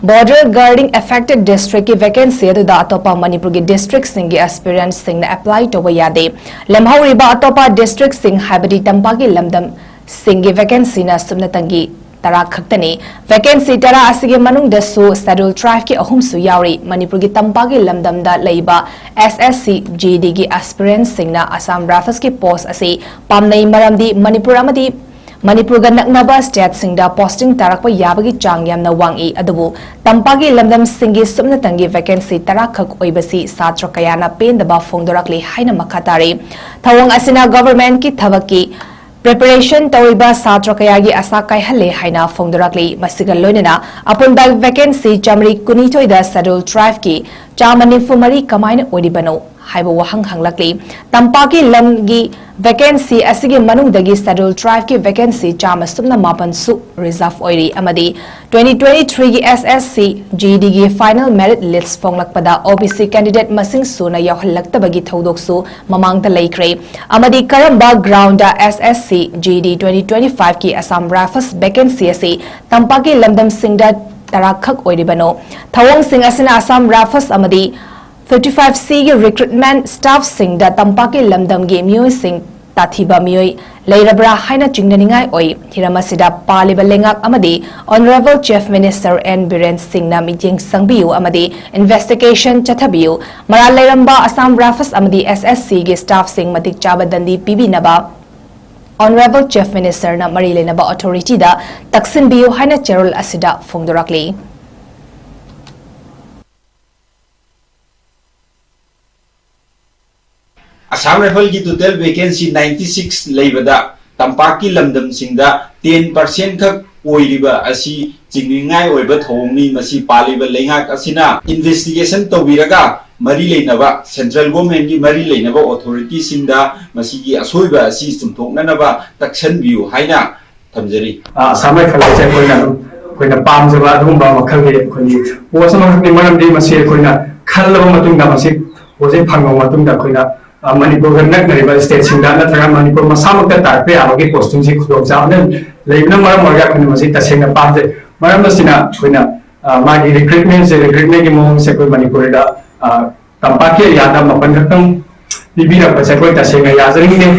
Border guarding affected district ꯀꯤ vacancy ꯑꯗꯨꯗ ꯑꯇꯣꯞꯄ ꯃꯅꯤꯄꯨꯔꯒꯤ district ꯁꯤꯡꯒꯤ aspirant ꯁꯤꯡꯅ apply ꯇꯧꯕ ꯌꯥꯗꯦ꯫ ꯂꯦꯝꯍꯧꯔꯤꯕ ꯑꯇꯣꯞꯄ district ꯁꯤꯡ ꯍꯥꯏꯕꯗꯤ ꯇꯝꯄꯥꯛꯀꯤ ꯂꯝꯗꯝꯁꯤꯡꯒꯤ vacancy ꯅ ꯁꯨꯞꯅꯇꯪꯒꯤ ꯇꯔꯥ ꯈꯛꯇꯅꯤ꯫ Vacancy ꯇꯔꯥ ꯑꯁꯤꯒꯤ ꯃꯅꯨꯡꯗꯁꯨ Scheduled Tribe ꯀꯤ ꯑꯍꯨꯝꯁꯨ ꯌꯥꯎꯔꯤ꯫ ꯃꯅꯤꯄꯨꯔꯒꯤ ꯇꯝꯄꯥꯛꯀꯤ ꯂꯝꯗꯝꯗ ꯂꯩꯕ S S C G D ꯒꯤ aspirant ꯁꯤꯡꯅ Assam Rifles ꯀꯤ post ꯑꯁꯤ ꯄꯥꯝꯅꯩ, ꯃꯔꯝꯗꯤ ꯃꯅꯤꯄꯨꯔ ꯑꯃꯗꯤ ꯃꯅꯤꯄꯨꯔꯒ ꯅꯛꯅꯕ state ꯁꯤꯡꯗ posting ꯇꯥꯔꯛꯄ ꯌꯥꯕꯒꯤ ꯆꯥꯡ ꯌꯥꯝꯅ ꯋꯥꯡꯏ꯫ ꯑꯗꯨꯕꯨ ꯇꯝꯄꯥꯛꯀꯤ ꯂꯝꯗꯝꯁꯤꯡꯒꯤ ꯁꯨꯞꯅꯇꯪꯒꯤ vacancy ꯇꯔꯥ ꯈꯛ ꯑꯣꯏꯕꯁꯤ ꯁꯥꯇ꯭ꯔ ꯀꯌꯥꯅ ꯄꯦꯟꯗꯕ ꯐꯣꯡꯗꯣꯔꯛꯂꯤ ꯍꯥꯏꯅ ꯃꯈꯥ ꯇꯥꯔꯤ꯫ ꯊꯧꯑꯣꯡ ꯑꯁꯤꯅ government ꯀꯤ ꯊꯕꯛꯀꯤ preparation ꯇꯧꯔꯤꯕ ꯁꯥꯇ꯭ꯔ ꯀꯌꯥꯒꯤ ꯑꯁꯥ ꯀꯥꯏꯍꯜꯂꯦ ꯍꯥꯏꯅ ꯐꯣꯡꯗꯣꯔꯛꯂꯤ꯫ ꯃꯁꯤꯒ ꯂꯣꯏꯅꯅ ꯑꯄꯨꯟꯕ vacancy ꯆꯥꯃꯔꯤ ꯀꯨꯟꯅꯤꯊꯣꯏꯗ Scheduled Tribe ꯀꯤ ꯆꯥꯝꯃ ꯅꯤꯐꯨ ꯃꯔꯤ ꯀꯃꯥꯏꯅ ꯑꯣꯏꯔꯤꯕꯅꯣ ꯍꯥꯏꯕ ꯋꯥꯍꯪ ꯍꯪꯂꯛꯂꯤ꯫ ꯇꯝꯄꯥꯛꯀꯤ ꯂꯝꯒꯤ vacancy ꯑꯁꯤꯒꯤ ꯃꯅꯨꯡꯗꯒꯤ Scheduled Tribe ꯀꯤ vacancy ꯆꯥꯝꯃ ꯁꯨꯞꯅ ꯃꯥꯄꯟ ꯁꯨ reserve ꯑꯣꯏꯔꯤ ꯑꯃꯗꯤ twenty twenty-three ꯒꯤ S S C G D ꯒꯤ final merit list ꯐꯣꯡꯂꯛꯄꯗ O B C candidate ꯃꯁꯤꯡ ꯁꯨꯅ ꯌꯥꯎꯍꯜꯂꯛꯇꯕꯒꯤ ꯊꯧꯗꯣꯛꯁꯨ ꯃꯃꯥꯡꯗ ꯂꯩꯈ꯭ꯔꯦ ꯑꯃꯗꯤ ꯀꯔꯝꯕ ground ꯗ S S C G D twenty twenty-five ꯀꯤ Assam Rifles vacancy ꯑꯁꯤ ꯇꯝꯄꯥꯛꯀꯤ ꯂꯝꯗꯝꯁꯤꯡꯗ ꯇꯔꯥꯈꯛ ꯑꯣꯏꯔꯤꯕꯅꯣ? ꯊꯧꯑꯣꯡꯁꯤꯡ ꯑꯁꯤꯅ ꯑꯁꯥꯝ ꯔꯥꯏꯐꯜꯁ ꯑꯃꯗꯤ fifty five C ꯒꯤ recruitment staff ꯁꯤꯡꯗ ꯇꯝꯄꯥꯛꯀꯤ ꯂꯝꯗꯝꯒꯤ ꯃꯤꯑꯣꯏꯁꯤꯡ ꯇꯥꯊꯤꯕ ꯃꯤꯑꯣꯏ ꯂꯩꯔꯕ꯭ꯔꯥ ꯍꯥꯏꯅ ꯆꯤꯡꯅꯅꯤꯡꯉꯥꯏ ꯑꯣꯏ꯫ ꯍꯤꯔꯝ ꯑꯁꯤꯗ ꯄꯥꯜꯂꯤꯕ ꯂꯩꯉꯥꯛ ꯑꯃꯗꯤ Honourable Chief Minister N Biren ꯁꯤꯡꯅ ꯃꯤꯠꯌꯦꯡ ꯆꯪꯕꯤꯌꯨ ꯑꯃꯗꯤ investigation ꯆꯠꯊꯕꯤꯌꯨ꯫ ꯃꯔꯥꯜ ꯂꯩꯔꯝꯕ ꯑꯁꯥꯝ ꯔꯥꯏꯐꯜꯁ ꯑꯃꯗꯤ S S C ꯒꯤ staff ꯁꯤꯡ ꯃꯇꯤꯛ ꯆꯥꯕ ꯗꯟꯗꯤ ꯄꯤꯕꯤꯅꯕ Honourable Chief Minister ꯅ ꯃꯔꯤ ꯂꯩꯅꯕ authority ꯗ ꯇꯛꯁꯤꯟꯕꯤꯌꯨ ꯍꯥꯏꯅ ꯆꯦꯔꯣꯜ ꯑꯁꯤꯗ ꯐꯣꯡꯗꯣꯔꯛꯂꯤ꯫ Assam ꯔꯥꯏꯐꯜꯒꯤ total vacancy ninety six ꯂꯩꯕꯗ ꯇꯝꯄꯥꯛꯀꯤ ꯂꯝꯗꯝꯁꯤꯡꯗ ten percent ꯈꯛ ꯑꯣꯏꯔꯤꯕ ꯑꯁꯤ ꯆꯤꯡꯅꯤꯡꯉꯥꯏ ꯑꯣꯏꯕ ꯊꯧꯑꯣꯡꯅꯤ꯫ ꯃꯁꯤ ꯄꯥꯜꯂꯤꯕ ꯂꯩꯉꯥꯛ ꯑꯁꯤꯅ investigation ꯇꯧꯕꯤꯔꯒ ꯃꯔꯤ ꯂꯩꯅꯕ central government ꯀꯤ ꯃꯔꯤ ꯂꯩꯅꯕ authority ꯁꯤꯡꯗ ꯃꯁꯤꯒꯤ ꯑꯁꯣꯏꯕ ꯑꯁꯤ ꯆꯨꯝꯊꯣꯛꯅꯅꯕ ꯇꯛꯁꯟꯕꯤꯌꯨ ꯍꯥꯏꯅ ꯊꯝꯖꯔꯤ꯫ ꯑ, ꯑꯁꯥꯝ ꯔꯥꯏꯐꯜ ꯍꯥꯏꯁꯦ ꯑꯩꯈꯣꯏꯅ ꯑꯗꯨꯝ, ꯑꯩꯈꯣꯏꯅ ꯄꯥꯝꯖꯕ ꯑꯗꯨꯒꯨꯝꯕ ꯃꯈꯜꯒꯤ ꯑꯩꯈꯣꯏꯒꯤ post ꯑꯃꯈꯛꯅꯤ꯫ ꯃꯔꯝꯗꯤ ꯃꯁꯤ ꯑꯩꯈꯣꯏꯅ ꯈꯜꯂꯕ ꯃꯇꯨꯡꯗ, ꯃꯁꯤ post ꯁꯤ ꯐꯪꯉꯕ ꯃꯇꯨꯡꯗ, ꯑꯩꯈꯣꯏꯅ, ꯑ, ꯃꯅꯤꯄꯨꯔꯒ ꯅꯛꯅꯔꯤꯕ state ꯁꯤꯡꯗ ꯅꯠꯇ꯭ꯔꯒ ꯃꯅꯤꯄꯨꯔ ꯃꯁꯥꯃꯛꯇ ꯇꯥꯔꯛꯄ ꯌꯥꯕꯒꯤ posting ꯁꯤ ꯈꯨꯗꯣꯡꯆꯥꯕꯅ ꯂꯩꯕꯅ ꯃꯔꯝ ꯑꯣꯏꯔꯒ ꯑꯩꯈꯣꯏꯅ ꯃꯁꯤ ꯇꯁꯦꯡꯅ ꯄꯥꯝꯖꯩ꯫ ꯃꯔꯝ ꯑꯁꯤꯅ ꯑꯩꯈꯣꯏꯅ, ꯑ, ꯃꯥꯒꯤ recruitment ꯁꯦ, recruitment ꯒꯤ ꯃꯑꯣꯡꯁꯦ ꯑꯩꯈꯣꯏ ꯃꯅꯤꯄꯨꯔꯗ, ꯑ, ꯇꯝꯄꯥꯛꯀꯤ area ꯗ ꯃꯥꯄꯟ ꯈꯛꯇꯪ ꯄꯤꯕꯤꯔꯛꯄꯁꯦ ꯑꯩꯈꯣꯏ ꯇꯁꯦꯡꯅ ꯌꯥꯖꯅꯤꯡꯗꯦ꯫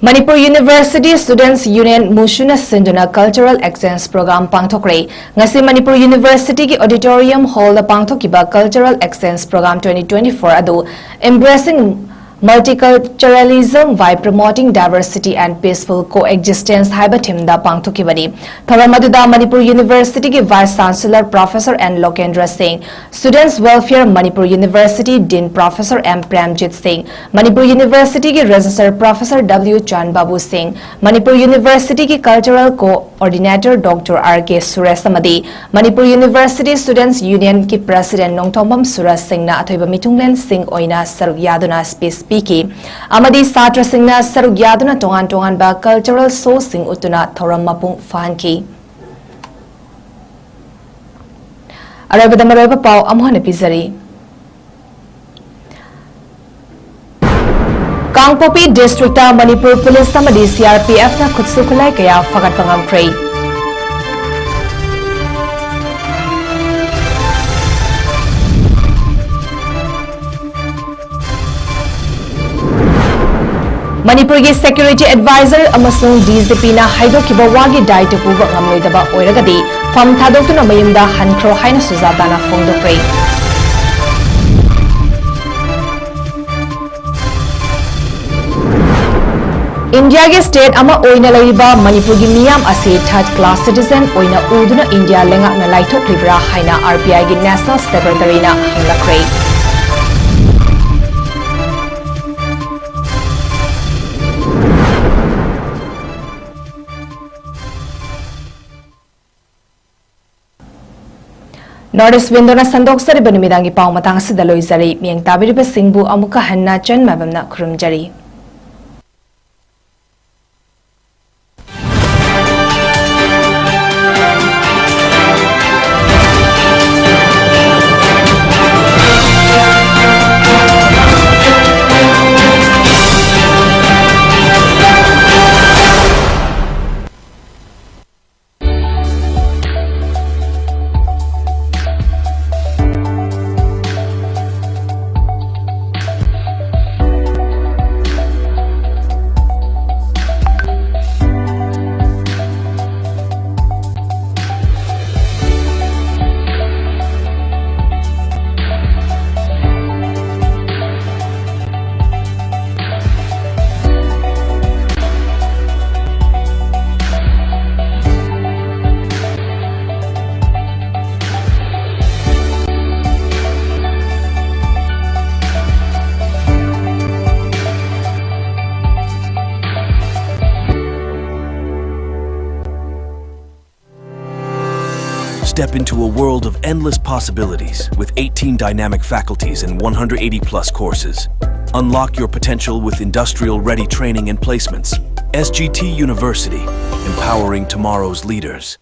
ꯃꯅꯤꯄꯨꯔ University Students Union, ꯃꯨꯁꯨꯅ ꯁꯤꯟꯗꯨꯅ cultural exchange program ꯄꯥꯡꯊꯣꯛꯈ꯭ꯔꯦ꯫ ꯉꯁꯤ ꯃꯅꯤꯄꯨꯔ University ꯒꯤ auditorium hall ꯗ ꯄꯥꯡꯊꯣꯛꯈꯤꯕ cultural exchange program twenty twenty-four ꯑꯗꯨ embracing multiculturalism by promoting diversity and peaceful coexistence ꯍꯥꯏꯕ theme ꯗ ꯄꯥꯡꯊꯣꯛꯈꯤꯕꯅꯤ꯫ ꯊꯧꯔꯝ ꯑꯗꯨꯗ ꯃꯅꯤꯄꯨꯔ University ꯒꯤ Vice Chancellor Professor N ꯂꯣꯀꯦꯟꯗ꯭ꯔ ꯁꯤꯡ, Students Welfare Manipur University Dean Professor M Premjit ꯁꯤꯡ, ꯃꯅꯤꯄꯨꯔ University ꯒꯤ Registrar Professor W ꯆꯥꯟ ꯕꯥꯕꯨ ꯁꯤꯡ, ꯃꯅꯤꯄꯨꯔ University ꯒꯤ Cultural Coordinator Doctor R K Suresh ꯑꯃꯗꯤ ꯃꯅꯤꯄꯨꯔ University Students Union ꯒꯤ President ꯅꯣꯡꯊꯣꯝꯕꯝ ꯁꯨꯔꯖ ꯁꯤꯡꯅ ꯑꯊꯣꯏꯕ ꯃꯤꯊꯨꯡꯂꯦꯟꯁꯤꯡ ꯑꯣꯏꯅ ꯁꯔꯨꯛ ꯌꯥꯗꯨꯅ speech ꯄꯤꯈꯤ ꯑꯃꯗꯤ ꯁꯥꯇ꯭ꯔꯁꯤꯡꯅ ꯁꯔꯨꯛ ꯌꯥꯗꯨꯅ ꯇꯣꯉꯥꯟ ꯇꯣꯉꯥꯟꯕ cultural show ꯁꯤꯡ ꯎꯠꯇꯨꯅ ꯊꯧꯔꯝ ꯃꯄꯨꯡ ꯐꯥꯍꯟꯈꯤ꯫ ꯑꯔꯣꯏꯕꯗ ꯃꯔꯨꯑꯣꯏꯕ ꯄꯥꯎ ꯑꯃꯨꯛ ꯍꯟꯅ ꯄꯤꯖꯔꯤ꯫ ꯀꯥꯡꯄꯣꯛꯄꯤ district ꯇ ꯃꯅꯤꯄꯨꯔ Police ꯑꯃꯗꯤ C R P F ꯅ ꯈꯨꯠꯁꯨ ꯈꯨꯠꯂꯥꯏ ꯀꯌꯥ ꯐꯒꯠꯄ ꯉꯝꯈ꯭ꯔꯦ꯫ ꯃꯅꯤꯄꯨꯔꯒꯤ security advisor ꯑꯃꯁꯨꯡ DGPꯅ ꯍꯥꯏꯗꯣꯛꯈꯤꯕ ꯋꯥꯒꯤ ꯗꯥꯏꯇ ꯄꯨꯕ ꯉꯝꯂꯣꯏꯗꯕ ꯑꯣꯏꯔꯒꯗꯤ ꯐꯝ ꯊꯥꯗꯣꯛꯇꯨꯅ ꯃꯌꯨꯝꯗ ꯍꯟꯈ꯭ꯔꯣ ꯍꯥꯏꯅ ꯁꯨꯖꯥꯇꯥꯅ ꯐꯣꯡꯗꯣꯛꯈ꯭ꯔꯦ꯫ ꯏꯟꯗꯤꯌꯥꯒꯤ state ꯑꯃ ꯑꯣꯏꯅ ꯂꯩꯔꯤꯕ ꯃꯅꯤꯄꯨꯔꯒꯤ ꯃꯤꯌꯥꯝ ꯑꯁꯤ third class citizen ꯑꯣꯏꯅ ꯎꯗꯨꯅ ꯏꯟꯗꯤꯌꯥ ꯂꯩꯉꯥꯛꯅ ꯂꯥꯏꯊꯣꯛꯂꯤꯕ꯭ꯔꯥ ꯍꯥꯏꯅ RBIꯒꯤ National Secretaryꯅ ꯍꯪꯂꯛꯈ꯭ꯔꯦ꯫ North East Windowꯅ ꯁꯟꯗꯣꯛꯆꯔꯤꯕ ꯅꯨꯃꯤꯗꯥꯡꯒꯤ ꯄꯥꯎ ꯃꯇꯥꯡ ꯑꯁꯤꯗ ꯂꯣꯏꯖꯔꯦ꯫ ꯃꯤꯠꯌꯦꯡ ꯇꯥꯕꯤꯔꯤꯕꯁꯤꯡꯕꯨ ꯑꯃꯨꯛꯀ ꯍꯟꯅ ꯆꯟ ꯃꯥꯏꯕꯝꯅ ꯈꯨꯔꯨꯝꯖꯔꯤ꯫ Step into a world of endless possibilities with eighteen dynamic faculties and one hundred eighty plus courses. Unlock your potential with industrial ready training and placements. S G T University, empowering tomorrow's leaders.